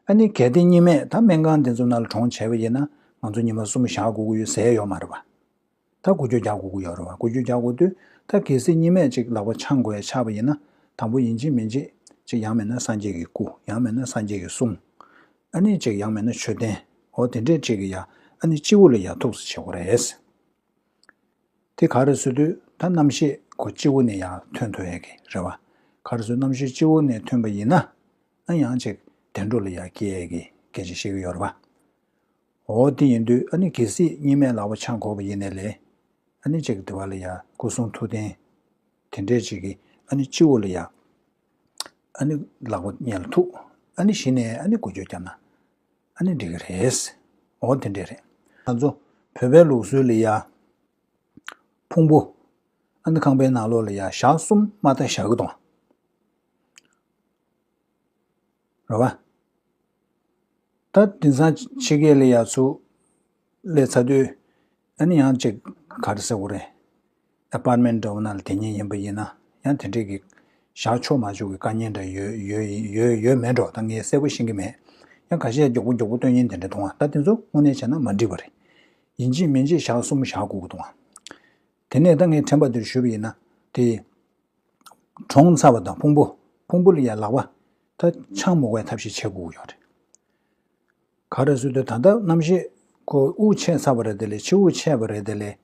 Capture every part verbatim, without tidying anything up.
ཨ་ནི་གལ་ཏེ་གཉིད་སྨན་ད་སྨན་ཁང་དེ་ཚོ་ནང་ལ་གྲོངས་བྱས་པ་ཡིན་ན་ང་ཚོ་ཉི་མ་གསུམ་བཞག་དགོས་ཀྱི་ཡོད་ཟེར་ཡོད་མ་རེད་པ། ད་འགུལ་སྐྱོད་རྒྱག་དགོས་ཀྱི་ཡོད་རེད་པ། འགུལ་སྐྱོད་རྒྱག་དགོས་དུས་ད་གལ་སྲིད་གཉིད་སྨན་ཅིག་ལག་པ་འཆང་དགོས་ཡ་ཆགས་པ་ཡིན་ན་དང་པོ་ཡིན་གཅིག་མིན་གཅིག་ཅིག་ཡང་མིན་ན་སངས་རྒྱས་ཀྱི་སྐུ། ཡང་མིན་ན་སངས་རྒྱས་ཀྱི་གསུང་། ཨ་ནི་ཅིག་ཡང་མིན་ན་མཆོད་རྟེན། འོ་དེ་འདྲས་ཅིག་གི་ཡ་ཨ་ནི་སྤྱི་བོ་ལ་ཡ་ཐུགས་སུ་བྱེད་དགོས་རེད། དེ་ག་རེ་ཟེར་དུས་ད་རྣམ་ཤེས་ཁོ་སྤྱི་བོ་ནས་ཡར་ཐོན་ཐུབ་ཡས་ཀྱི་རེད་བ། ག་རེ་ཟེར་རྣམ་ཤེས་སྤྱི་བོ་ནས་ཐོན་པ་ཡིན་ན་ཨ་ཡང་ཅིག་བདེ་འགྲོ་ལ་ཡར་སྐྱེ་ཡས་ཀྱི་སྐད་ཆ་བཤད་ཀྱི་ཡོད་རེད་བ། འོ་དེ་ཡིན་དུས་ཨ་ནི་གལ་སྲིད་གཉིད་སྨན་ལག་པ་འཆང་དགོས་པ་ཡིན་ནའི་ལས་ཨ་ནི་ཅིག་དེ་བ་ལ་ཡར་སྐུ་གསུང་ཐུགས་རྟེན་དེ་འདྲས་ཅིག་གི་ཨ་ནི་སྤྱི་བོ་ལ་ཡར་ཨ་ནི་ལག་པ་གཉིས་ལ་ཐུག་ཨ་ནི་གཞི་ནས་ཨ་ནི་འགུལ་སྐྱོད་བརྒྱབ་ན་ཨ་ནི་འགྲིག་གི་རེད། འོ་དེ་འདྲས་རེད། ང་ཚོ་བོད་པའི་ལུགས་སྲོལ་ལ་ཡ། ཕུང་པོ། ཨ་ནི་ཁང་པའི་ནང་ལོགས་ལ་ཡ་ཞག་གསུམ་མ་མཐའ་བཞག་གི་འདུག་རེད་བ། ད་དེང་སང་ཕྱི་རྒྱལ་ལ་ཡ་ཚུར་སླེབས་ཚར་དུས་ཨ་ནི་ཡང་ཅིག་ག་རེ་ཟེར་དགོས་རེད། ཨ་པར་མེན་འདྲ་བོ་ནང་ལ་དེ་ཉིད་ཡིན་པ་ཡིན་ན་ཡང་དེ་འདྲས་ཀྱི་ཞག་ཆོག་མ་ཆོག་གི་དཀའ་ངལ་འདྲ་ཡོད་ཡོད་ཡོད་ཡོད་མེད་འགྲོ། ད་ངས་གསལ་པོ་ཤེས་ཀྱི་མེད། ཡང་ཁ་ཤས་མགྱོགས་པོ་མགྱོགས་པོ་སྟོན་མཁན་དེ་འདྲ་མཐོང་བ། ད་དེ་ཚོ་དངོས་གནས་བྱས་ན་མ་འགྲིག་པ་རེད། ཡིན་གཅིག་མིན་གཅིག་ཞག་གསུམ་བཞག་དགོས་ཀྱི་འདུག་ཨ། དེ་ནས་ད་ངས་དྲན་པ་འདིར་ཞུས་པ་ཡིན་ན་དེ། གྲོངས་ཚར་བ་དང་ཕུང་པོ། ཕུང་པོ་ལ་ཡ་ལག་པ། ད་འཆང་མི་དགོས་པའི་ཐབས་ཤེས་བྱེད་དགོས་ཀྱི་ཡོད་རེད། ག་རེ་ཟེར་དུས་ད་ལྟ་རྣམ་ཤེས་ཁོ་དབུགས་ཆད་ཚར་བ་རེད་དེ་ལས་ཕྱི་དབུགས་ཆད་པ་རེད་དེ་ལས་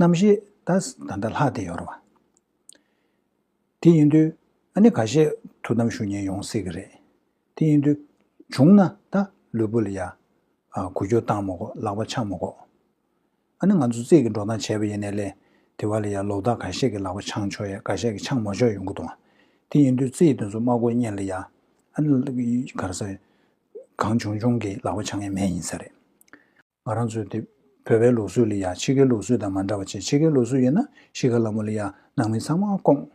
རྣམ་ཤེས་ད་ད་ལྟ་ལྷག་བསྡད་ཡོད་རེད་བ། དེ་ཡིན་དུས་ཨ་ནི་ཁ་ཤས་ཐུགས་དམ་བཞུགས་མཁན་ཡོང་སྲིད་ཀྱི་རེད། དེ་ཡིན་དུས་བྱུང་ན་ད་ལུས་པོ་ལ་ཡ། ཨ་འགུལ་སྐྱོད་བཏང་མི་དགོས། ལག་པ་འཆང་མི་དགོས། ཨ་ནི་ང་ཚོ་རྩིས་ཀྱི་འགྲོ་སྟངས་བྱས་པ་ཡིན་ནའི་ལས་དེ་བ་ལ་ཡ་ལོ་ཟླ་ཁ་ཤས་ཀྱི་ལག་པ་འཆང་ཆོག་ཡ་ཁ་ཤས་ཀྱི་འཆང་མ་ཆོག་ཡོང་གི་འདུག་ཨ། དེ་ཡིན་དུས་རྩིས་དེ་ཚོ་མ་དགོས་སྔོན་ལ་ཡ། ཨ་ནི་ག་རེ་ཟེར། གང་བྱུང་བྱུང་གི་ལག་པ་འཆང་ཡ་མེད་ཡིན་ས་རེད། ང་རང་ཚོའི་དེ་བོད་པའི་ལུགས་སྲོལ་ལ་ཡ་ཕྱི་རྒྱལ་ལུགས་སྲོལ་དང་མ་འདྲ་བ་བྱས། ཕྱི་རྒྱལ་ལུགས་སྲོལ་ཡིན་ན་ཤི་ཁ་ལ་མོ་ལ་ཡ་ནང་མི་ཚང་མ་བསྐོངས།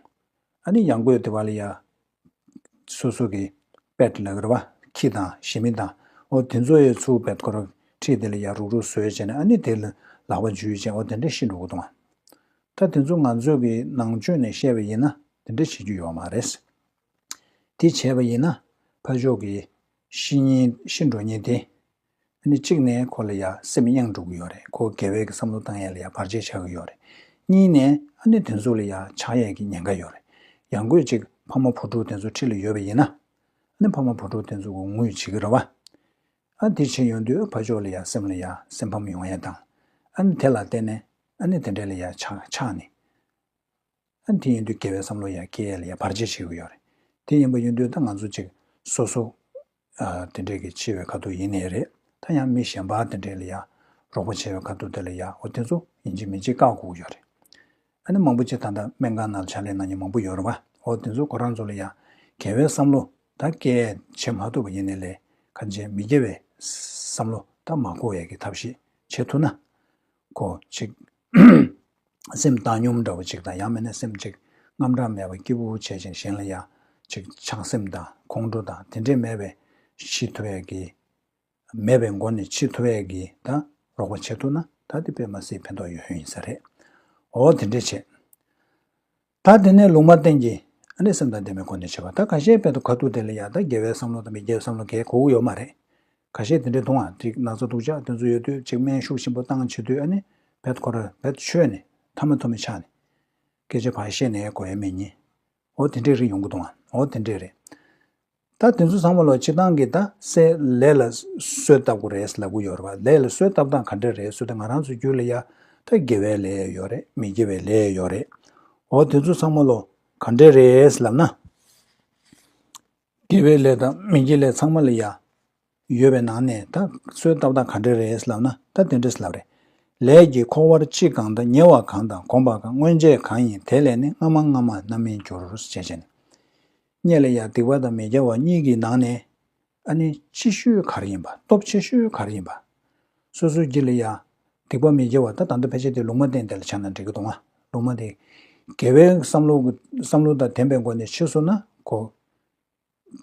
ཨ་ནི་ཡང་སྒོས་དེ་བ་ལ་ཡ། སོ་སོ་གི་པེཊ་ལ་རེད་བ། ཁྱི་དང་ཞི་མི་དང་། འོ་དེ་ཚོ་ཡི་ཚུར་པེཊ་ཁོ་ར་ཁྲིད་དེ་ལ་ཡ་རུག་རུག་བཟོས་བྱས་ནས་ཨ་ནི་དེ་ལ་ལག་པ་འཇུས་བྱས་འོ་དེ་འདྲ་ཤི་འགྲོ་གི་འདུག་ཨ། ད་དེ་ཚོ་ང་ཚོ་གི་ནང་ཆོས་ནས་བཤད་པ་ཡིན་ན་དེ་འདྲ་བྱེད་རྒྱུ་ཡོད་མ་རེད། དེ་བྱས་པ་ཡིན་ན་ཕར་ཕྱོགས་ཀྱི་ཤི་ཉེན་ཤི་འགྲོ་ཉེན་དེ། ཨ་ནི་གཅིག་ནས་ཁོ་ལ་ཡ་སེམས་གཡེང་འགྲོ་གི་ཡོད་རེད། ཁོ་དགེ་བའི་གི་བསམ་བློ་བཏང་ཡ་ལ་ཡ་བར་ཆད་ཆགས་ཀྱི་ཡོད་རེད། གཉིས་ནས་ཨ་ནི་དེ་ཚོ་ལ་ཡ་ཆགས་ཡས་ཀྱི་ཉེན་ཁ་ཡོད་རེད། ཡང་སྒོས་གཅིག་ཕ་མ་བུ་ཕྲུག་དེ་ཚོ་འཁྲིས་ལ་ཡོད་པ་ཡིན་ན། ཨ་ནི་ཕ་མ་བུ་ཕྲུག་དེ་ཚོ་གི་ངུས་བྱེད་ཀྱི་རེད་བ། ཨ་དེ་བྱས་ཡོང་དུས་ཕར་ཕྱོགས་ལ་ཡ་སེམས་ལ་ཡ་སེམས་ཕམ་ཡོང་ཡ་དང་། ཨ་ནི་དེ་ལ་བརྟེན་ནས་ཨ་ནི་དེ་འདྲ་ལ་ཡ་ཆགས་ཆགས་ནས། ཨ་ནི་དེ་ཡིན་དུས་དགེ་བའི་བསམ་བློ་ཡང་སྐྱེ་ཡས་ལ་ཡང་བར་ཆད་བྱེད་ཀྱི་ཡོད་རེད། དེ་ཡིན་པ་ཡིན་དུས་ད་ང་ཚོ་ཅིག་སོ་སོ། ཨ་དེ་འདྲས་ཀྱི་འཆི་བའི་ཁ་ཐུག་ཡིན་ནའི་རེད། ད་ཡང་མི་གཞན་པ་དེ་འདྲས་ལ་ཡང་རོགས་པ་བྱེད་པའི་ཁ་ཐུག་དེ་ལ་ཡང་འོ་དེ་ཚོ་ཡིན་གཅིག་མིན་གཅིག་བཀག་དགོས་ཀྱི་ཡོད་རེད། ཨ་ནི་མང་པོ་ཅིག་ད་ལྟ་སྨན་ཁང་ནང་ཕྱག་ལས་གནང་མཁན་མང་པོ་ཡོད་རེད་བ། འོ་དེ་ཚོ་ཁོ་རང་ཚོ་ལ་ཡང་དགེ་བའི་བསམ་བློ་ད་སྐྱེ་བྱེད་མ་ཐུབ་པ་ཡིན་ནའི་ལས་ཁ་ཆེ་མི་དགེ་བའི་བསམ་བློ་ད་མ་འཁོར་ཡས་ཀྱི་ཐབས་ཤེས་བྱེད་ཐུབ་ན། ཁོ་ཅིག་སེམས་བཏང་སྙོམས་འདྲ་བོ་ཅིག་དང་ཡང་མིན་ན་སེམས་ཅིག་དངངས་སྐྲག་མེད་པ་སྐྱིད་པོ་བྱས་ཤིང་གཞན་ལ་ཡང་ཅིག་ཆགས་སེམས་དང་ཁོང་ཁྲོ་དང་དེ་འདྲས་མེད་པའི་ཤི་ཐུབ་ཡས་ཀྱི་མེད་པའི་སྒོ་ནས་འཆི་ཐུབ་ཡས་ཀྱི་ད་རོགས་པ་བྱེད་ཐུབ་ན་ད་དེ་དཔེ་མ་སྲིད་ཕན་ཐོགས་ཡོད་ཡིན་ས་རེད། འོ་དེ་འདྲས་བྱས། ད་དེ་ནས་ལུང་མ་བསྟན་གྱིས་ཨ་ནི་སེམས་དང་ལྡན་པའི་སྒོ་ནས་བྱེད་པ། ད་ཁ་ཤས་དཔེ་དུ་ཁ་ཐུག་དེ་ལ་ཡང་ད་དགེ་བའི་བསམ་བློ་དང་མི་དགེ་བའི་བསམ་བློ་གས་གོ་གི་ཡོད་མ་རེད། ཁ་ཤས་དེ་འདྲའི་མཐོང་བ་ཅིག་ན་ཚ་སྡུག་ཅག་དེ་ཚོ་ཡོད་དུས་ཅིག་སྨན་ཤུགས་ཆེན་པོ་བཏང་བྱེད་དུས་ཨ་ནི་བེད་ཁོ་ར་བེད་ཆོད་ནས་ཐ་མ་ཐོ་མི་ཆགས་ནས་སྐད་ཆ་ཕར་བཤད་ནས་གོ་ཡ་མེད་ཉིན། འོ་དེ་འདྲའི་རིགས་ཡོང་གི་འདུག་ཨ། འོ་དེ་འདྲའི་རེད། ད་དེ་ཚོ་ཚང་མ་ལོ་སྤྱི་བཏང་གི་ད་སེ་ལས་ལ་གསོས་བཏབ་དགོས་རེད་ལབ་གི་ཡོད་རེད་བ། ལས་ལ་གསོས་བཏབ་སྟངས་ག་འདྲ་རེད་ཟེར་དུས་ང་རང་ཚོ་རྒྱུད་ལ་ཡ་ད་དགེ་བའི་ལས་ཡོད་རེད། མི་དགེ་བའི་ལས་ཡོད་རེད། འོ་དེ་ཚོ་ཚང་མ་ལོ་ག་འདྲ་རེད་ལབ་ན། དགེ་བའི་ལས་དང་མི་དགེ་ལས་ཚང་མ་ལ་ཡ་ཡོད་པའི་ནང་ནས་ད་གསོས་བཏབ་སྟངས་ག་འདྲ་རེད་ལབ་ན་ད་དེ་འདྲ་ལབ་རེད། ལས་ཀྱི་འཁོར་བར་ཅི་གང་དང་། ཉེ་བ་གང་དང་གོམས་པ་གང་། སྔོན་ཆད་གང་ཡིན་དེ་ལས་ནི། སྔ་མ་སྔ་མ་རྣམ་སྨིན་འགྱུར། ཞེས་བྱས་ནས། སྔོན་ལ་ཡང་སྡིག་པ་དང་མི་དགེ་བ་གཉིས་ཀྱི་ནང་ནས་ཨ་ནི་ཆེ་ཤོས་ག་རེ་ཡིན་པ། སྟོབས་ཆེ་ཤོས་ག་རེ་ཡིན་པ། སོ་སོའི་རྒྱུད་ལ་ཡང་སྡིག་པ་མི་དགེ་བ་ད་ད་ལྟ་ཕལ་ཆེར་དེ་ལུང་མ་བསྟན་དེ་ལ་ཆ་ན་འགྲིག་གི་འདུག་ང་། ལུང་མ་དེ་དགེ་བའི་བསམ་བློ་བསམ་བློ་དང་ལྡན་པའི་སྒོ་ནས་ཤི་སོང་ན་ཁོ།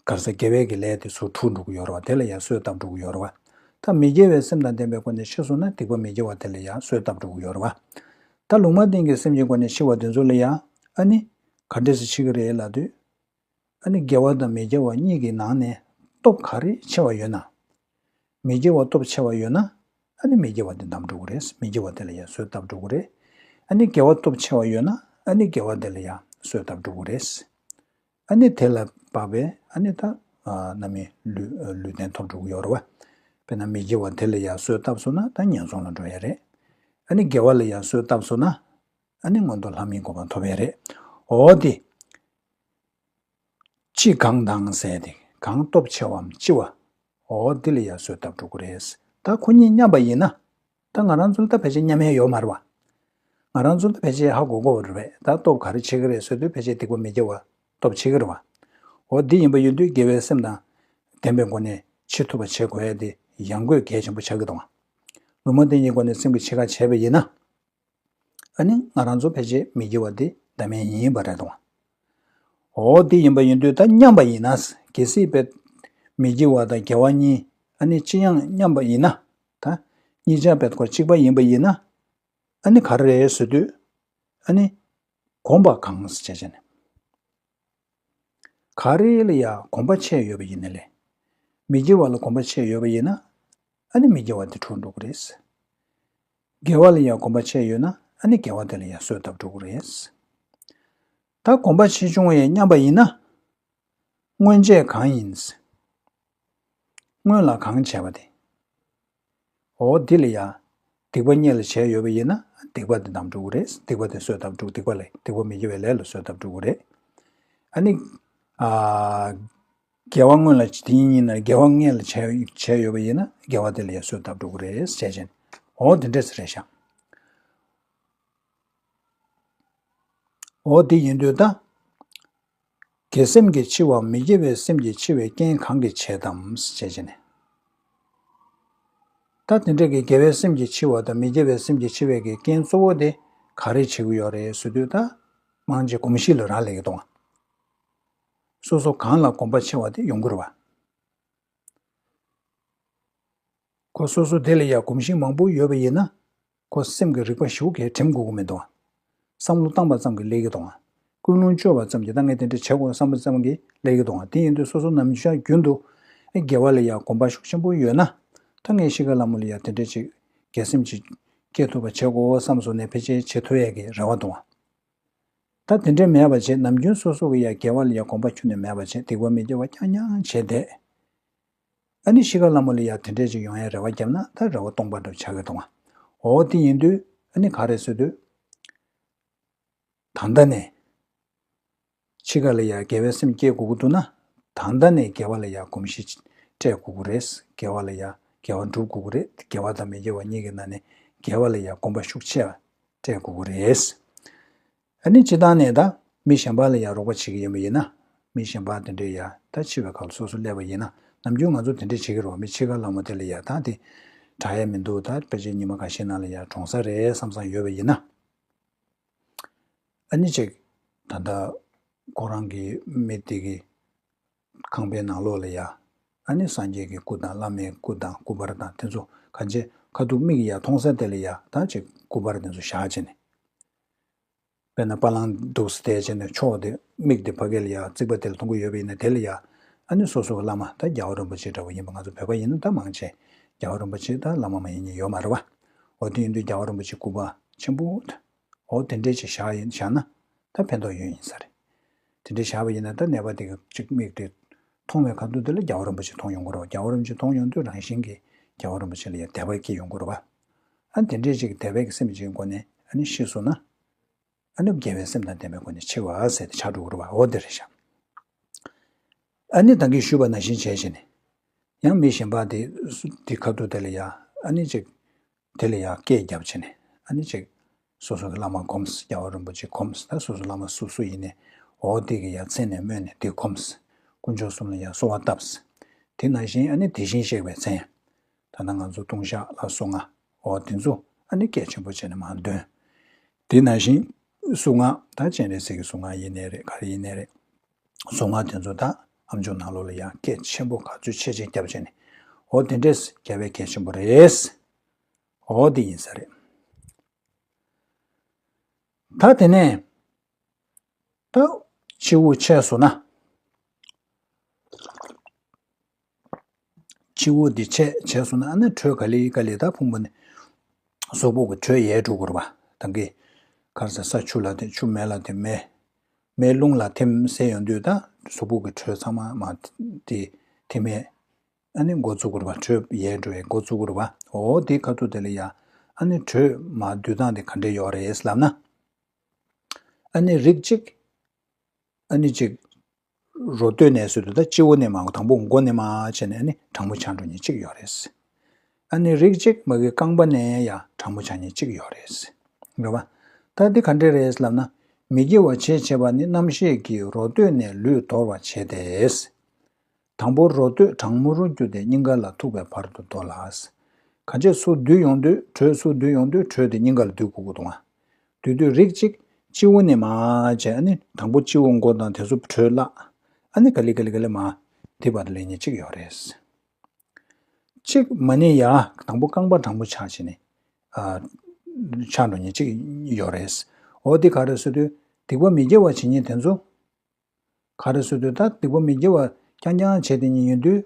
ག་རེ་ཟེར། དགེ་བའི་གི་ལས་དེ་ཚུར་འཁྲུག་འགྲོ་གི་ཡོད་རེད་བ། དེ་ལ་ཡང་གསོས་བཏབ་འགྲོ་གི་ཡོད་རེད་བ། ད་མི་དགེ་བའི་སེམས་དང་ལྡན་པའི་སྒོ་ནས་ཤི་སོང་ན་སྡིག་པ་མི་དགེ་བ་དེ་ལ་ཡང་གསོས་བཏབ་འགྲོ་གི་ཡོད་རེད་བ། ད་ལུང་མ་བསྟན་གྱི་སེམས་ཀྱི་སྒོ་ནས་འཆི་བ་དེ་ཚོ་ལ་ཡང་ཨ་ནི་ག་འདྲས་སེ་འཆི་གི་རེད་ལབ་དུས། ཨ་ནི་དགེ་བ་དང་མི་དགེ་བ་གཉིས་ཀྱི་ནང་ནས་ སྟོབས་ག་རེ་ཆེ་བ་ཡོད་ན། མི་དགེ་བ་སྟོབས་ཆེ་བ་ཡོད་ན། ཨ་ནི་མི་དགེ་བ་དེ་འདམ་འགྲོ་གི་རེད། མི་དགེ་བ་དེ་ལ་ཡང་གསོས་བཏབ་འགྲོ་གི་རེད། ཨ་ནི་དགེ་བ་སྟོབས་ཆེ་བ་ཡོད་ན། ཨ་ནི་དགེ་བ་དེ་ལ་ཡང་གསོས་བཏབ་འགྲོ་གི་རེད། ཨ་ནི་དེ་ལ་བབས་པའི་ཨ་ནི་ད་རྣམ་སྨིན་ལུས་ལུས་རྟེན་ཐོབ་འགྲོ་གི་ཡོད་རེད་བ། དཔེར་ན་མི་དགེ་བ་དེ་ལ་ཡང་གསོས་བཏབ་སོང་ན་ད་ངན་སོང་ལ་འགྲོ་ཡ་རེད། ཨ་ནི་དགེ་བ་ལ་ཡང་གསོས་བཏབ་སོང་ན། ཨ་ནི་མངོན་མཐོ་ལྷ་མིའི་གོ་འཕང་ཐོབ་ཡ་རེད། འོ་དེ། ཅི་གང་དང་ཟེར་ཏེ་གང་སྟོབས་ཆེ་བའམ་ལྕི་བ། འོ་འདི་ལ་ཡང་གསོས་བཏབ་འགྲོ་གི་རེད། ད་ཁོ་གཉིས་མཉམ་པ་ཡིན་ན། ད་ང་རང་ཚོ་ལ་ད་ཕལ་ཆེར་མཉམ་ཡས་ཡོད་མ་རེད་བ། ང་རང་ཚོ་ལ་ཕལ་ཆེར་ཧ་གོ་གོ་རེད་པས། ད་སྟོབས་ག་རེ་ཆེ་གི་རེད་ཟེར་དུས་ཕལ་ཆེར་སྡིག་པ་མི་དགེ་བ་སྟོབས་ཆེ་གི་རེད་བ། འོ་འདི་ཡིན་པ་ཡིན་དུས་དགེ་བའི་སེམས་དང་ལྡན་པའི་སྒོ་ནས་འཆི་ཐུབ་པ་བྱེད་དགོས་ཡ་དེ་ཡང་སྒོས་གལ་ཆེན་པོ་ཆགས་ཀྱི་འདུག་བ། ལུང་མ་བསྟན་གྱི་སྒོ་ནས་སེམས་ཀྱི་འཆི་ཁ་བྱས་པ་ཡིན་ན། ཨ་ནི་ང་རང་ཚོ་ཕལ་ཆེར་མི་དགེ་བ་དེ་འདམ་ཡས་ཡིན་པ་རེད་དོ། འོ་དེ་ཡིན་པ་ཡིན་དུས་ད་མཉམ་པ་ཡིན་ན། གལ་སྲིད་པའི་མི་དགེ་བ་དང་དགེ་བ་གཉིས་ཨ་ནི་ཅི་ཡང་མཉམ་པ་ཡིན་ན། ད་གཉིས་ཆ་པའི་སྐོར་གཅིག་པ་ཡིན་པ་ཡིན་ན། ཨ་ནི་ག་རེ་རེད་ཟེར་དུས། ཨ་ནི་གོམས་པ་གང་ཟེར་བྱས་ནས། ག་རེ་ལ་ཡང་གོམས་པ་ཆེ་ཡོད་པ་ཡིན་ན་ལས། མི་དགེ་བ་ལ་གོམས་པ་ཆེ་ཡོད་པ་ཡིན་ན། ཨ་ནི་མི་དགེ་བ་དེ་འཁྲུལ་འགྲོ་གི་རེད། དགེ་བ་ལ་ཡང་གོམས་པ་ཆེ་ཡོད་ན། ཨ་ནི་དགེ་བ་དེ་ལ་ཡང་གསོས་བཏབ་འགྲོ་གི་རེད། ད་གོམས་པ་ཆེ་ཆུང་ཡང་མཉམ་པ་ཡིན་ན། སྔོན་ཆད་གང་ཡིན། སྔོན་ལ་གང་བྱས་པ་དེ། འོ་འདི་ལ་ཡང་། སྡིག་པ་སྔོན་ལ་བྱས་ཡོད་པ་ཡིན་ན་སྡིག་པ་དེ་འདམ་འགྲོ་གི་རེད། སྡིག་པ་དེ་གསོས་བཏབ་འགྲོ། སྡིག་པ་ལ་སྡིག་པ་མི་དགེ་བའི་ལས་ལ་གསོས་བཏབ་འགྲོ་གི་རེད། ཨ་ནི། ཨ། དགེ་བ་སྔོན་ལ་དེ་ཉིད་ཡིན་ན་དགེ་བ་སྔོན་ལ་བྱས་བྱས་ཡོད་པ་ཡིན་ན་དགེ་བ་དེ་ལ་ཡང་གསོས་བཏབ་འགྲོ་གི་རེད་བྱས་ཅན། འོ་དེ་འདྲས་རེད་ཤག་འོ་དེ་ཡིན་དུས་ད། དགེ་སེམས་ཀྱི་འཆི་བ་མི་དགེ་བའི་སེམས་ཀྱི་འཆི་བའི་རྐྱེན་གང་གིས་བྱེད་དམ་ཞེས་བྱས་ནས། ད་དེ་འདྲ་གི་དགེ་བའི་སེམས་ཀྱི་འཆི་བ་དང་མི་དགེ་བའི་སེམས་ཀྱི་འཆི་བའི་གི་རྐྱེན་གཙོ་བོ་དེ་ག་རེ་བྱེད་ཀྱི་ཡོད་རེད་ཟེར་དུས། ད་མང་ཆེ་གོམས་གཤིས་ལ་རག་ལས་ཀྱི་འདུག་སོ་སོ་གང་ལ་གོམས་པ་ཆེ་བ་དེ་ཡོང་གི་རེད་བ། ཁོ་སོ་སོ་དེ་ལ་ཡང་གོམས་གཤིས་མང་པོ་ཡོད་པ་ཡིན་ན། ཁོ་སེམས་ཀྱི་རིག་པ་ཞེ་པོ་གས་དྲིམ་དགོས་ཀྱི་མི་འདུག་བསམ་བློ་བཏང་པ་ཙམ་གྱིས་སླེབས་ཀྱི་འདུག་ཀུན་སློང་བཅོས་པ་ཙམ་གྱིས་ད་ངས་དེ་འདྲ་བྱེད་དགོས་བསམ་པ་ཙམ་གྱིས་སླེབས་ཀྱི་འདུག་དེ་ཡིན་དུས་སོ་སོ་ནམ་རྒྱུན་རྒྱུན་དུ་དགེ་བ་ལ་ཡང་གོམས་པ་ཤུགས་ཆེན་པོ་ཡོད་ན། ད་ངས་ཤི་ཁ་ལ་མོ་ལ་ཡང་དེ་འདྲ་ཅིག་དགེ་སེམས་ཅིག་སྐྱེ་ཐུབ་པ་བྱེད་དགོས་བསམ་སོང་ནས་ཕལ་ཆེར་བྱེད་ཐུབ་ཡས་ཀྱི་རེ་བ་འདུག་ད་དེ་འདྲ་མེད་པ་བྱས། ནམ་རྒྱུན་སོ་སོ་གི་ཡང་དགེ་བ་ལ་ཡང་གོམས་པ་ཁྱོན་ནས་མེད་པ་བྱས། སྡིག་པ་མི་དགེ་བ་རྐྱང་རྐྱང་བྱས་ཏེ། ཨ་ནི་ཤི་ཁ་ལ་མོ་ལ་ཡང་དེ་འདྲས་ཅིག་ཡོང་ཡའི་རེ་བ་བརྒྱབ་ན་ད་རེ་བ་སྟོང་པ་འདྲ་ཆགས་ཀྱི་འདུག་བ། འོ་དེ་ཡིན་དུས་ཨ་ནི་ག་རེ་ཟེར་དུས། ད་ལྟ་ནས་འཆི་ཁ་ལ་ཡང་དགེ་བའི་སེམས་སྐྱེ་དགོས་ཀྱི་འདུག་ན། ད་ལྟ་ནས་དགེ་བ་ལ་ཡང་གོམས་གཤིས་སྤྲད་དགོས་ཀྱི་རེད། དགེ་བ་ལ་ཡང་དགེ་བ་སྒྲུབ་དགོས་ཀྱི་རེད། དགེ་བ་དང་མི་དགེ་བ་གཉིས་ཀྱི་ནང་ནས་དགེ་བ་ལ་ཡང་གོམས་པ་ཤུགས་ཆེ་བ་སྤྲད་དགོས་ཀྱི་རེད། ཨ་ནི་སྤྱིར་བཏང་ནས་ད་མི་གཞན་པ་ལ་ཡང་རོགས་པ་བྱེད་ཀྱི་ཡིན་པ་ཡིན་ན། མི་གཞན་པ་དེ་འདྲས་ཡང་ད་འཆི་བའི་སྐབས་ལ་སོ་སོ་སླེབས་པ་ཡིན་ན། ནམ་རྒྱུན་ང་ཚོ་དེ་འདྲས་བྱེད་ཀྱི་རེད་བ། མི་འཆི་ཁ་ལ་མོ་དེ་ལ་ཡང་ད་དེ་དྲག་ཡས་མི་འདུག་ད་ཕལ་ཆེར་ཉི་མ་འགའ་ཤས་ནང་ལ་ཡང་གྲོངས་ས་རེད་བསམ་བསམ་ཡོད་པ་ཡིན་ན། ཨ་ནི་ཅིག་ད་ལྟ་ཁོ་རང་གི་མི་དེ་གི་ཁང་པའི་ནང་ལོགས་ལ་ཡ། ཨ་ནི་སངས་རྒྱས་ཀྱི་སྐུ་དང་བླ་མའི་སྐུ་དང་སྐུ་པར་དང་དེ་ཚོ་གང་ཅི་ཁ་ཐུག་མིག་གིས་ཡ་མཐོང་ས་དེ་ལ་ཡ་ད་ཅིག་སྐུ་པར་དེ་ཚོ་བཞག་བྱས་ནས། དཔེར་ན་པ་ལང་འདུག་སེ་བསྡད་བྱས་ནས་ཕྱོགས་དེ་མིག་དེ་ཕ་གི་ལ་ཡ་རྩིག་པ་དེ་ལ་མཐོང་གི་ཡོད་པ་ཡིན་ན་དེ་ལ་ཡ། ཨ་ནི་སོ་སོ་གི་བླ་མ་ད་རྒྱལ་བ་རིན་པོ་ཆེ་འདྲ་བོ་ཡིན་པ། ང་ཚོ་བོད་པ་ཡིན་ན་ད་མང་ཆེ་རྒྱལ་བ་རིན་པོ་ཆེ་ད་བླ་མ་མ་ཡིན་མཁན་ཡོད་མ་རེད་བ། འོ་དེ་ཡིན་དུས་རྒྱལ་བ་རིན་པོ་ཆེ་སྐུ་པར་ཆེན་པོ་འོ་དེ་འདྲས་ཅིག་བཞག་ཡིན་བཞག་ན་ད་ཕན་ཐོགས་ཡོད་ཡིན་ས་རེད། དེ་འདྲས་བཞག་པ་ཡིན་ན་ད་ནད་པ་དེ་གི་ཅིག་མིག་དེ་མཐོང་བའི་ཁ་ཐུག་དེ་ལ་རྒྱལ་བ་རིན་པོ་ཆེ་མཐོང་ཡོང་གི་རེད་བ། རྒྱལ་བ་རིན་པོ་ཆེ་མཐོང་ཡོང་དུས་རང་བཞིན་གྱིས་རྒྱལ་བ་རིན་པོ་ཆེ་ལ་ཡང་དད་པ་སྐྱེ་ཡོང་གི་རེད་བ། ཨ་དེ་འདྲས་ཅིག་དད་པའི་གི་སེམས་ཅིག་སྒོ་ནས་ཨ་ནི་ཤི་སོང་ན། ཨ་ནི་དགེ་བའི་སེམས་དང་ལྡན་པའི་སྒོ་ནས་འཆི་བ་ཟེར་ཏེ་ཆགས་འགྲོ་གི་རེད་བ། འོ་དེ་རེད་ཤག་ཨ་ནི་ད་གིན་ཞུས་པ་ནང་བཞིན་བྱས་བྱས་ནས། ཡང་མི་གཞན་པ་དེ་སུ་དེ་ཁ་ཐུག་དེ་ལ་ཡ་ཨ་ནི་ཅིག་དེ་ལ་ཡང་སྐད་བརྒྱབ་བྱས་ནས་ཨ་ནི་ཅིག་སོ་སོ་གི་བླ་མ་སྒོམས། རྒྱལ་བ་རིན་པོ་ཆེ་སྒོམས། ད་སོ་སོ་བླ་མ་སུ་སུ་ཡིན་ནའི་འོ་དེ་གི་ཡ་མཚན་ནས་སྨོས་ནས་དེ་སྒོམས། དཀོན་མཆོག་གསུམ་ལ་ཡ་གསོལ་བ་བཏབས། དེ་ནང་བཞིན་ཨ་ནི་དེ་བཞིན་གཤེགས་པའི་མཚན། ད་ལྟ་ང་ཚོ་ལྟུང་བཤགས་ལ་གཟུངས་སྔགས་འོ་དེ་ཚོ་ཨ་ནི་གལ་ཆེན་པོ་བྱས་ནས་མར་འདོན། དེ་ནང་བཞིན་གཟུངས་སྔགས་ད་སྤྱན་རས་གཟིགས་ཀྱི་གཟུངས་སྔགས་ཡིན་ནའི་རེད། ག་རེ་ཡིན་ནའི་རེད། གཟུངས་སྔགས་དེ་ཚོ་ད་ཨམ་ཅོག་ནང་ལོགས་ལ་ཡང་སྐད་ཆེན་པོ་ག་ཚོད་ཆེ་ཆེ་བརྒྱབ་བྱས་ནས་འོ་དེ་འདྲས་རྒྱབ་པའི་གལ་ཆེན་པོ་རེད། འོ་དེ་ཡིན་ས་རེད། ད་དེ་ནས་ད་འཆི་བ་ཆེ་སོང་ན། སྤྱི་བོ་འདི་བཅད་བྱས་སོང་ན་ཨ་ནི་དྲོད་ག་ལེ་ག་ལེ་ད་ཕུང་པོ་ནས་གཟུགས་པོ་གི་དྲོད་ཡལ་འགྲོ་གི་རེད་པ། ད་གིན་ག་རེ་ཟེར། ས་ཆུ་ལ་ཐིམ། ཆུ་མེ་ལ་ཐིམ། མེ་མེ་རླུང་ལ་ཐིམ་ཟེར་ཡོང་དུས་ད་གཟུགས་པོ་གི་དྲོད་ཚང་མ་མར་དེ་ཐིམ་མེ། ཨ་ནི་འགོ་བཙུགས་དགོས་རེད་པ། དྲོད་ཡལ་འགྲོ་ཡའི་འགོ་བཙུགས་དགོས་རེད་པ། འོ་དེ་ཁ་ཐུག་དེ་ལ་ཡ་ཨ་ནི་དྲོད་མར་སྡུད་སྟངས་དེ་ག་འདྲས་ཡོད་རེད་ལབ་ན། ཨ་ནི་རིགས་གཅིག་ཨ་ནི་གཅིག་རོ་སྟོད་ནས་ཟེར་དུས་ད་སྤྱི་བོ་ནས་མར། དང་པོ་མགོ་ནས་མར་བྱས་ནས་ཨ་ནི་གྲང་མོ་ཆགས་འགྲོ་མཁན་གཅིག་ཡོད་རེད། ཨ་ནི་རིགས་གཅིག་མ་གི་རྐང་པ་ནས་ཡ་གྲང་མོ་ཆགས་མཁན་གཅིག་ཡོད་རེད། རེད་པ། ད་འདི་ག་འདྲས་རེད་ལབ་ན། མི་དགེ་བ་བྱས་བྱས་པ་ནི་རྣམ་ཤེས་ཀྱིས་རོ་སྟོད་ནས་ལུས་དོར་བར་བྱེད་དེ། དང་པོ་རོ་སྟོད་གྲང་མོ་རུ་གྱུར་ཏེ་སྙིང་ག་ལ་ཐུག་པའི་བར་དུ་དོར་ལ། ག་ཅེ་ཚུར་བསྡུས་ཡོང་དུས། དྲོད་ཚུར་བསྡུས་ཡོང་དུས་དྲོད་དེ་སྙིང་ག་ལ་བསྡུ་དགོས་ཀྱི་འདུག་ཨ། བསྡུ་དུས་རིགས་གཅིག་སྤྱི་བོ་ནས་མར་བྱས། ཨ་ནི་དང་པོ་སྤྱི་བོ་མགོ་དང་དེ་ཚོ་དྲོད་བརླག་ཨ་ནི་ག་ལེ་ག་ལེ་ག་ལེ་མར་དེ་བར་དུ་སླེབས་མཁན་གཅིག་ཡོད་རེད། གཅིག་མ་ནི་ཡ་དང་པོ་རྐང་པ་གྲང་མོ་ཆགས་བྱས་ནས་ཨ་ཆགས་འགྲོ་མཁན་གཅིག་ཡོད་རེད། འོ་དེ་ག་རེ་ཟེར་དུས་སྡིག་པ་མི་དགེ་བ་བྱེད་མཁན་དེ་ཚོ། ག་རེ་ཟེར་དུས་ད་སྡིག་པ་མི་དགེ་བ་རྐྱང་རྐྱང་བྱས་དེ་ཉིད་ཡིན་དུས།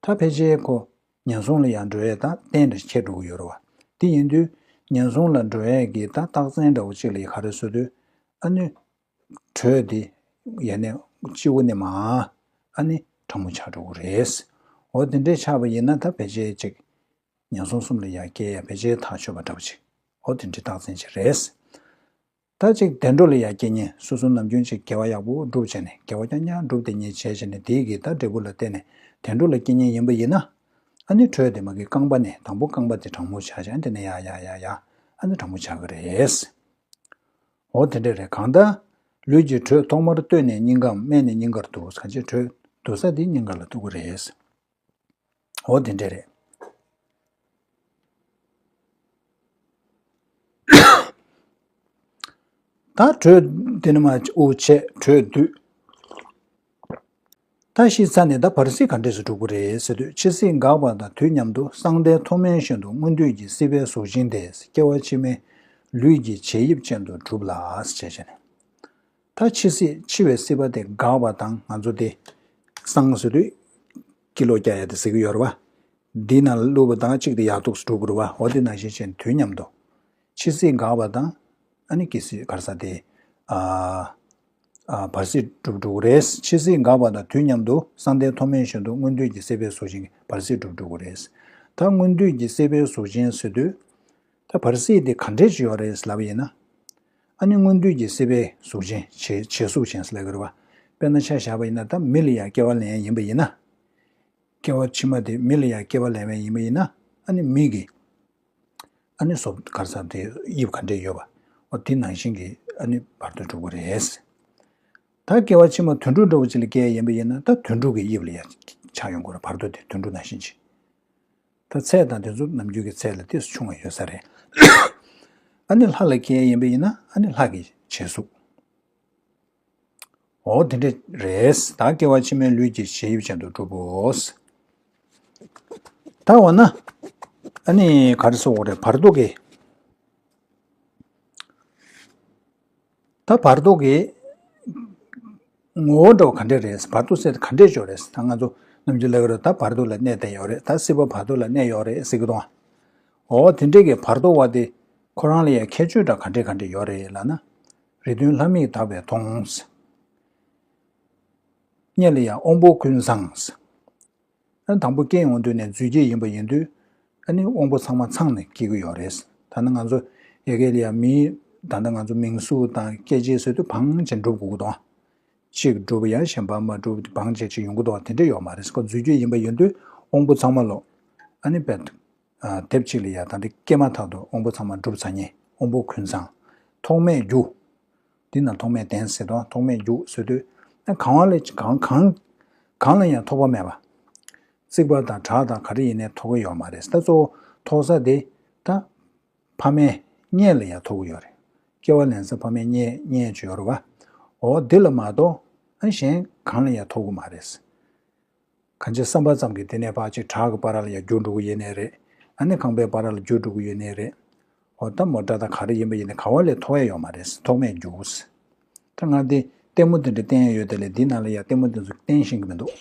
ད་ཕལ་ཆེར་ཁོ་ངན་སོང་ལ་ཡང་འགྲོ་ཡས་ད་རྟེན་འདྲ་ཁྱེར་འགྲོ་གི་ཡོད་རེད་པ། དེ་ཡིན་དུས་ངན་སོང་ལ་འགྲོ་ཡས་ཀྱི་ད་རྟགས་མཚན་འདྲ་བོ་གཅིག་ལ་ག་རེ་ཟེར་དུས། ཨ་ནི་དྲོད་དེ་ཡ་ནས་སྤྱི་བོ་ནས་མར་ཨ་ནི་གྲང་མོ་ཆགས་འགྲོ་གི་རེད། འོ་དེ་འདྲས་ཆགས་པ་ཡིན་ན་ད་ཕལ་ཆེར་ཅིག་ངན་སོང་གསུམ་ལ་ཡང་སྐྱེ་ཡ་ཕལ་ཆེར་ཐག་ཆོད་པ་འདྲ་བོ་ཅིག་འོ་དེ་འདྲའི་རྟགས་མཚན་ཅིག་རེད། ད་ཅིག་བདེ་འགྲོ་ལ་ཡང་སྐྱེ་མཁན། སོ་སོ་ནམ་རྒྱུན་ཅིག་དགེ་བ་ཡག་པོ་སྒྲུབ་བྱས་ནས། དགེ་བ་རྐྱང་རྐྱང་སྒྲུབ་དེ་ཉིད་བྱས་བྱས་ནས་དེའི་གི་ད་འབྲས་བུ་ལ་བརྟེན་ནས་བདེ་འགྲོ་ལ་སྐྱེ་མཁན་ཡིན་པ་ཡིན་ན། ཨ་ནི་དྲོད་དེ་མ་གི་རྐང་པ་ནས། དང་པོ་རྐང་པ་དེ་གྲང་མོ་ཆགས་བྱས། ཨ་ནི་དེ་ནས་ཡར་ཡར་ཡར་ཡར་ཨ་ནི་གྲང་མོ་ཆགས་ཀྱི་རེད། འོ་དེ་འདྲས་རེད། གང་ལྟར་ལུས་ཀྱི་དྲོད་ཐོག་མར་སྟོད་ནས་སྙིང་གའམ་སྨད་ནས་སྙིང་གར་འདུ། ག་ཅེ་དྲོད་འདུ་ས་དེ་སྙིང་ག་ལ་ཐུག་གི་རེད། འོ་དེ་འདྲས་རེད། ད་དྲོད་དེ་ནས་མར་དབུགས་ཆད། དྲོད་སྡུད། ད་ཤི་ཚར་ནས་ད་བར་སྲིད་ག་འདྲས་སེ་འགྲུབ་ཀྱི་རེད་ཟེར་དུས། འཆི་སྲིད་འགགས་པ་དང་དུས་མཉམ་དུ་གསང་བདེ་མཐོ་དམན་བཞིན་དུ་སྔོན་དུས་ཀྱི་སྲིད་པའི་གཟུགས་ཅན་དེ། སྐྱེ་བ་ཕྱི་མའི་ལུས་ཀྱི་བྱད་དབྱིབས་ཅན་དུ་གྲུབ་ལ་ཞེས་བྱས་ནས། ད་འཆི་སྲིད། འཆི་བའི་སྲིད་པ་དེ་འགགས་པ་དང་། ང་ཚོ་དེ་གསང་ཟེར་དུས་ཀི་ལོ་རྒྱག་ཡ་དེ་ཟེར་གྱི་ཡོད་རེད་པ། འདི་ནང་ལ་བླུགས་པ་དང་གཅིག་དེ་ཡར་འདུག་སེ་འགྲོ་གི་རེད་པ། འོ་དེ་ནང་བཞིན་བྱས་ནས་དུས་མཉམ་དུ་འཆི་སྲིད་འགགས་པ་དང་། ཨ་ནི་སྐྱེ་སྲིད་ག་རེ་ཟེར་དེ། ཨ་ཨ་བར་སྲིད་འགྲུབ་འགྲོ་གི་རེད། འཆི་སྲིད་འགགས་པ་དང་དུས་མཉམ་དུ་གསང་བདེ་མཐོ་དམན་བཞིན་དུ་སྔོན་དུས་ཀྱི་སྲིད་པའི་གཟུགས་ཅན་གྱི་བར་སྲིད་འགྲུབ་འགྲོ་གི་རེད། ད་སྔོན་དུས་ཀྱི་སྲིད་པའི་གཟུགས་ཅན་ཟེར་དུས། ད་བར་སྲིད་དེ་ག་འདྲས་ཅིག་ཡོད་རེད་ལབ་པ་ཡིན་ན། ཨ་ནི་སྔོན་དུས་ཀྱི་སྲིད་པའི་གཟུགས་ཅན། བྱད་བྱད་གཟུགས་ཅན་ཟེར་ལབ་ཀྱི་རེད་པ། དཔེར་ན་ཆ་བཞག་པ་ཡིན་ན་ད་མི་ལ་ཡང་སྐྱེ་བ་ལེན་ཡ་ཡིན་པ་ཡིན་ན། སྐྱེ་བ་ཕྱི་མ་དེ་མི་ལ་ཡང་སྐྱེ་བ་ལེན་པ་ཡིན་པ་ཡིན་ན། ཨ་ནི་མི་གི་ཨ་ནི་གཟུགས་ག་རེ་ཟེར་དེ་དབྱིབས་ག་འདྲས་ཡོད་པ། འོ་དེ་ནང་བཞིན་གྱི་ཨ་ནི་བར་དོ་འགྲུབ་ཀྱི་རེད། ད་སྐྱེ་བ་ཕྱི་མ་དུད་འགྲོ་འདྲ་བོ་ཅིག་ལ་སྐྱེ་ཡ་ཡིན་པ་ཡིན་ན། ད་དུད་འགྲོ་གི་དབྱིབས་ལ་ཡང་ཆགས་ཡོང་གི་རེད། བར་དོ་དེ་དུད་འགྲོ་ནང་བཞིན་ཅིག་ད་ཚད་དང་དེ་ཚོ་ནམ་རྒྱུན་གྱི་ཚད་ལས་ཏོག་ཙམ་ཆུང་བ་ཡོད་ས་རེད། ཨ་ནི་ལྷ་ལ་སྐྱེ་ཡིན་པ་ཡིན་ན་ཨ་ནི་ལྷ་གི་བྱད་གཟུགས། འོ་དེ་འདྲ་རེད། ད་སྐྱེ་བ་ཕྱི་མའི་ལུས་ཀྱི་བྱད་དབྱིབས་ཅན་དུ་གྲུབ་བོ། ད་འོ་ན་ཨ་ནི་ག་རེ་ཟེར་དགོས་རེད། བར་དོ་གི་ད་བར་དོ་གི་ངོ་བོ་འདྲ་བོ་ག་འདྲས་རེད། བར་དོ་ཟེར་ག་འདྲས་ཅིག་ཡོད་རེད། ད་ང་ཚོ་ནམ་རྒྱུན་ལབ་ཀྱི་རེད། ད་བར་དོ་ལ་གནས་བསྡད་ཡོད་རེད། ད་སྲིད་པ་བར་དོ་ལ་གནས་ཡོད་རེད་ཟེར་གྱི་འདུག་འོ་དེ་འདྲས་ཀྱི་བར་དོ་བ་དེ་ཁོ་རང་ལ་ཡང་ཁྱད་ཆོས་འདྲ་ག་འདྲས་ག་འདྲས་ཡོད་རེད་ལབ་ན། རིགས་མཐུན་ལྷ་མིག་དག་པས་མཐོང་། སྔོན་ལ་ཡང་དབང་པོ་ཀུན་བཟང་། ཨ་དང་པོ་སྐྱེ་ཡོང་དུས་ནས་རྫུས་སྐྱེས་ཡིན་པ་ཡིན་དུས། ཨ་ནི་དབང་པོ་ཚང་མ་ཚང་ནས་སྐྱེ་གི་ཡོད་རེད། ད་ནི་ང་ཚོ་ཡ་གི་ལ་ཡ་མི། ད་ལྟ་ང་ཚོ་མིང་གཟུགས་དང་སྐྱེ་མཆེད་ཟེར་དུས་བང་ཅན་འགྲུབ་དགོས་ཀྱི་འདུག་གཅིག་འགྲུབ་ཡང་གཞན་པ་མ་འགྲུབ། བང་ཅན་ཅིག་ཡོང་གི་འདུག་དེ་འདྲ་ཡོད་མ་རེད། ཁོ་རྫུས་སྐྱེས་ཡིན་པ་ཡིན་དུས་དབང་པོ་ཚང་མ་ལོ། ཨ་ནི་དཔེ་དེབ་གཅིག་ལ་ཡ་ད་འདི་སྐྱེས་མ་ཐག་ཏུ་དབང་པོ་ཚང་མ་འགྲུབ་ཚར་མཁན་དབང་པོ་ཀུན་བཟང་། ཐོགས་མེད་རྒྱུ། འདི་ན་ཐོགས་མེད་ལྡན་ཟེར་དང་ཐོགས་མེད་རྒྱུ་ཟེར་དུས། གང་བ་ལས་གང་གང་གང་ལ་ཡང་ཐོགས་པ་མེད་པ། རྩིག་པ་དང་བྲག་དང་ག་རེ་ཡིན་ནའི་ཐོགས་ཀྱི་ཡོད་མ་རེད། ད་གཙོ་བོ་ཐོགས་ས་དེ་ད་ཕ་མའི་མངལ་ལ་ཡང་ཐོགས་ཀྱི་ཡོད་རེད། སྐྱེ་བ་ལེན་ས་ཕ་མའི་མངལ་མངལ་ཅིག་ཡོད་རེད་པ། འོ་འདི་ལ་མ་གཏོགས་ཨ་གཞན་གང་ལ་ཡང་ཐོགས་ཀྱི་མ་རེད། གང་ཅི་བསམ་པ་ཙམ་གྱིས་དེ་ནས་ཕར་ཅིག་བྲག་གི་བར་ལ་ཡང་རྒྱུག་འགྲོ་གི་ཡོད་ནའི་རེད། ཨ་ནི་ཁང་པའི་བར་ལ་རྒྱུག་འགྲོ་གི་ཡོད་ནའི་རེད། འོ་ད་མོ་ཊ་དང་ག་རེ་ཡིན་པ་ཡིན་ནའི་ག་བ་ལས་ཐོགས་ཡ་ཡོད་མ་རེད། ཐོགས་མེད་རྒྱུ། ད་ང་འདི་ལྟད་མོ་དེ་འདྲ་བསྟན་ཡ་ཡོད་དེ་ལས་འདི་ནང་ལ་ཡ་ལྟད་མོ་དེ་ཚོ་བསྟན་ཤེས་ཀྱི་མི་འདུག་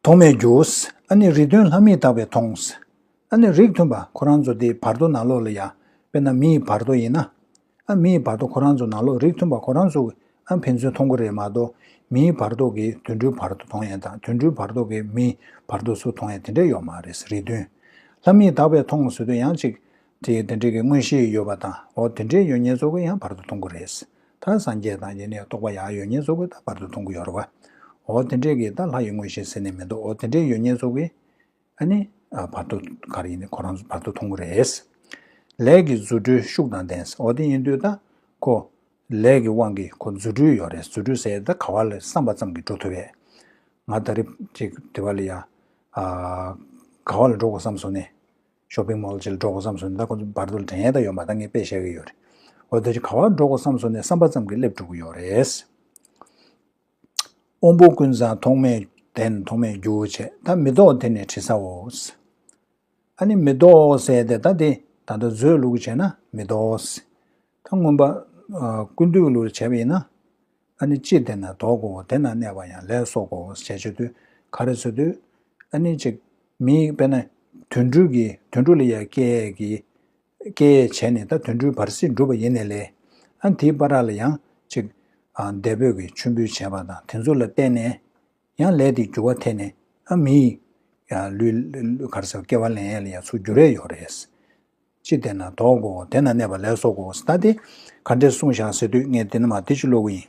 ཐོགས་མེད་རྒྱུ། ཨ་ནི་རིགས་མཐུན་ལྷ་མིའི་བཏགས་པས་མཐོང་། ཨ་ནི་རིགས་མཐུན་པ་ཁོ་རང་ཚོ་དེ་བར་དོ་ནང་ལོགས་ལ་ཡ། དཔེར་ན་མིའི་བར་དོ་ཡིན་ན། ཨ་མིའི་བར་དོ་ཁོ་རང་ཚོ་ནང་ལོགས་རིགས་མཐུན་པ་ཁོ་རང་ཚོ་ཨ་ཕན་ཚུན་མཐོང་གི་རེད་མ་གཏོགས། མིའི་བར་དོ་གིས་དུད་འགྲོའི་བར་དོ་མཐོང་ཡས་དང་དུད་འགྲོའི་བར་དོ་གིས་མིའི་བར་དོ་སུ་མཐོང་ཡས་དེ་འདྲ་ཡོད་མ་རེད། རིགས་མཐུན། ལྷ་མིའི་བཏགས་པས་མཐོང་ཟེར་དུས་ཡང་ཅིག་དེ་དེ་འདྲའི་གི་མངོན་ཤེས་ཡོད་པ་དང་འོ་དེ་འདྲའི་ཡོད་མཁན་ཚོ་གིས་ཡང་བར་དོ་མཐོང་གི་རེད། ད་སངས་རྒྱས་དང་ཡེ་ནས་རྟོགས་པ་ཡག་ཡོད་མཁན་ཚོ་གིས་ད་བར་དོ་མཐོང་གི་ཡོད་རེད་བ། འོ་དེ་འདྲའི་གི་ད་ལྷ་ཡི་མངོན་ཤེས་ཟེར་ནས་མི་འདུག་འོ་དེ་འདྲའི་ཡོད་མཁན་ཚོ་གིས། ཨ་ནི། ཨ་བར་དོ་ག་རེ་ཡིན་ནའི་ཁོ་རང་ཚོ་བར་དོ་མཐོང་གི་རེད། ལས་ཀྱི་རྫུ་འཕྲུལ་ཤུགས་དང་ལྡན། འོ་དེ་ཡིན་དུས་ད་ཁོ། ལས་ཀྱི་དབང་གིས་ཁོ་རྫུ་འཕྲུལ་ཡོད་རེད། རྫུ་འཕྲུལ་ཟེར་ད་ག་བ་ལ་བསམ་པ་ཙམ་གྱིས་འགྲོ་ཐུབ་པས། ང་ད་རེས་ཅིག་དེ་བ་ལ་ཡ། ཨ་ག་བ་ལ་འགྲོ་དགོས་བསམ་སོང་ནས། ཤོ་པིང་མོལ་ཅིག་ལ་འགྲོ་དགོས་བསམ་སོང་ནས་ད་ཁོ་ཚོ་བར་དོ་ལ་དྲན་ཡས་ད་ཡོད་མ་ད་ངས་དཔེ་བཤད་ཀྱི་ཡོད་རེད། འོ་དེ་ཅིག་ག་བ་འགྲོ་དགོས་བསམ་སོང་ནས་བསམ་པ་ཙམ་གྱིས་སླེབས་འགྲོ་གི་ཡོད་རེད། དབང་པོ་ཀུན་བཟང་ཐོགས་མེད་ལྡན། ཐོགས་མེད་རྒྱུ་བྱས་ད་མི་ལྡོག་དེ་ནི་དྲི་ཟའོ། ཨ་ནི་མི་ལྡོག་ཟེར་ཏེ་ད་དེ་ད་ལྟ་མཛོད་ལུགས་བྱས་ན་མི་ལྡོག་ད་མངོན་པ་ཨ་ཀུན་བཏུས་ལུགས་བྱས་པ་ཡིན་ན། ཨ་ནི་ཅི་བདེ་ན་ལྡོག་གོ། བདེ་ན་གནས་པ་ཡང་ལས་སོག་གོ་ཞེས་བརྗོད་དུས་ག་རེ་ཟེར་དུས། ཨ་ནི་ཅིག་མི་དཔེར་ན་དུད་འགྲོ་གི་དུད་འགྲོ་ལ་ཡ་སྐྱེ་གི་སྐྱེ་བྱས་ནས་ད་དུད་འགྲོའི་བར་སྲིད་འགྲུབ་པ་ཡིན་ནའི་ལས། ཨ་དེའི་བར་ལ་ཡང་ཅིག་ཨ་འདས་པོས་ཀྱི་མཆོད་འབུལ་བྱས་པ་དང་དེ་ཚོ་ལ་བརྟེན་ནས་ཡང་ལས་དེ་འགྱུར་བ་ཐེབས་ནས་ཨ་མིའི་ཡང་ལུས་ལུས་ག་རེ་ཟེར་སྐྱེ་བ་ལེན་ཡས་ལ་ཡང་ཚུར་འགྱུར་ཡས་ཡོད་རེད། ཅི་བདེ་ན་ལྡོག་གོ། བདེ་ན་གནས་པ་ལས་སོག་གོ། ད་དེ་ག་འདྲས་གསུངས་བཞག་ཟེར་དུས་ངས་དེ་ནི་མ་དེ་ཅི་ཀློག་གི་ཡིན།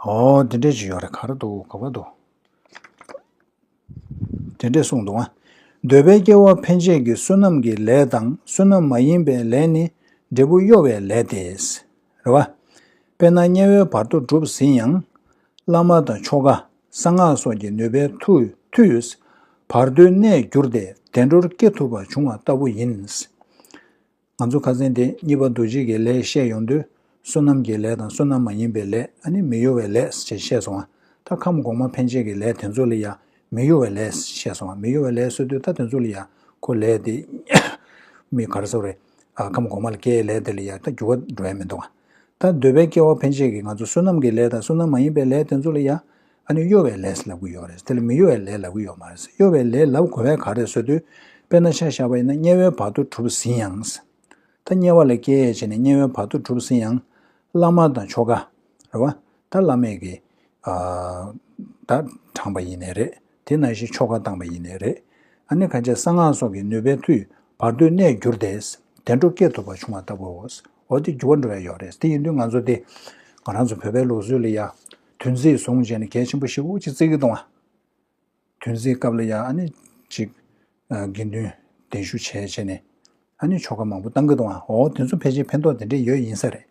ཨོ་དེ་འདྲས་ཅིག་ཡོད་རེད། ག་རེ་འདུག་ག་པར་འདུག་དེ་འདྲས་གསུངས་འདུག་ཨ། འདོད་པའི་སྐྱེ་བ་འཕེན་བྱེད་ཀྱི་བསོད་ནམས་ཀྱི་ལས་དང་བསོད་ནམས་མ་ཡིན་པའི་ལས་ནི་འབྲས་བུ་གཡོ་བའི་ལས་ཏེ། རེད་བ། དཔེར་ན་དམྱལ་བའི་བར་དོ་གྲུབ་ཟིན་ཡང་། བླ་མ་དང་ཆོ་ག་གསང་སྔགས་སོགས་ཀྱི་ནུས་པའི་མཐུ་མཐུས། བར་དོའི་གནས་བསྒྱུར་ཏེ་བདེ་འགྲོར་སྐྱེ་ཐུབ་པ་བྱུང་བ་ལྟ་བུ་ཡིན། ང་ཚོ་ཁ་སང་དེ་གཉིས་པ་འདུ་བྱེད་ཀྱི་ལས་བཤད་ཡོང་དུས་བསོད་ནམས་ཀྱི་ལས་དང་བསོད་ནམས་མ་ཡིན་པའི་ལས། ཨ་ནི་མི་གཡོ་བའི་ལས་ཞེས་བཤད་སོང་བ། ད་ཁམས་གོང་མ་འཕེན་བྱེད་ཀྱི་ལས་དེ་ཚོ་ལ་ཡ་མི་གཡོ་བའི་ལས་བཤད་སོང་བ། མི་གཡོ་བའི་ལས་ཟེར་དུས་ད་དེ་ཚོ་ལ་ཡ་ཁོ་ལས་དེ་མི་ག་རེ་ཟེར་རེད། ཨ་ཁམས་གོང་མ་ལ་སྐྱེ་ཡའི་ལས་དེ་ལ་ཡ་ད་འགྱུར་བ་འགྲོ་ཡ་མི་འདུག་བ། ད་འདོད་པའི་སྐྱེ་བ་འཕེན་བྱེད་ཀྱི་ང་ཚོ་བསོད་ནམས་ཀྱི་ལས་དང་བསོད་ནམས་མ་ཡིན་པའི་ལས་དེ་ཚོ་ལ་ཡ། ཨ་ནི་གཡོ་བའི་ལས་ལབ་ཀྱི་ཡོད་རེད། དེ་ལ་མི་གཡོ་བའི་ལས་ལབ་ཀྱི་ཡོད་མ་རེད། གཡོ་བའི་ལས་ལབ་དགོས་པ་ག་རེ་ཟེར་དུས། དཔེར་ན་ཆ་བཞག་པ་ཡིན་ན་དམྱལ་བའི་བར་དོ་གྲུབ་ཟིན་ཡང་། ད་དམྱལ་བ་ལ་སྐྱེ་ཡས་བྱས་ནས་དམྱལ་བའི་བར་དོ་གྲུབ་ཟིན་ཡང་། བླ་མ་དང་ཆོ་ག་རེད་བ། ད་བླ་མས་ཀྱི་ཨ་ད་དྲངས་པ་ཡིན་ནའི་རེད། དེ་ནང་བཞིན་ཆོ་ག་བཏང་པ་ཡིན་ནའི་རེད། ཨ་ནི་ག་ཅེ་གསང་སྔགས་སོགས་ཀྱི་ནུས་པའི་མཐུས་བར་དོའི་གནས་བསྒྱུར་ཏེ། བདེ་འགྲོ་སྐྱེ་ཐུབ་པ་བྱུང་བ་ལྟ་བུའོ། འོ་དེ་འགྱུར་བ་འགྲོ་ཡ་ཡོད་རེད། དེ་ཡིན་དུས་ང་ཚོ་དེ་ང་རང་ཚོ་བོད་པའི་ལུགས་སྲོལ་ལ་ཡ་ཐུན་རྫས་བཟུང་བྱས་ནས་གལ་ཆེན་པོ་ཞེ་པོ་ཅིག་བརྩི་གི་འདུག་ཨ། ཐུན་རྫས་སྐབས་ལ་ཡ་ཨ་ནི་ཅིག་ཨ་དགེ་འདུན་གདན་ཞུ་བྱས་བྱས་ནས་ཨ་ནི་ཆོ་ག་མང་པོ་བཏང་གི་འདུག་ཨ། འོ་དེ་ཚོ་ཕལ་ཆེར་ཕན་ཐོགས་དེ་འདྲས་ཡོད་ཡིན་ས་རེད།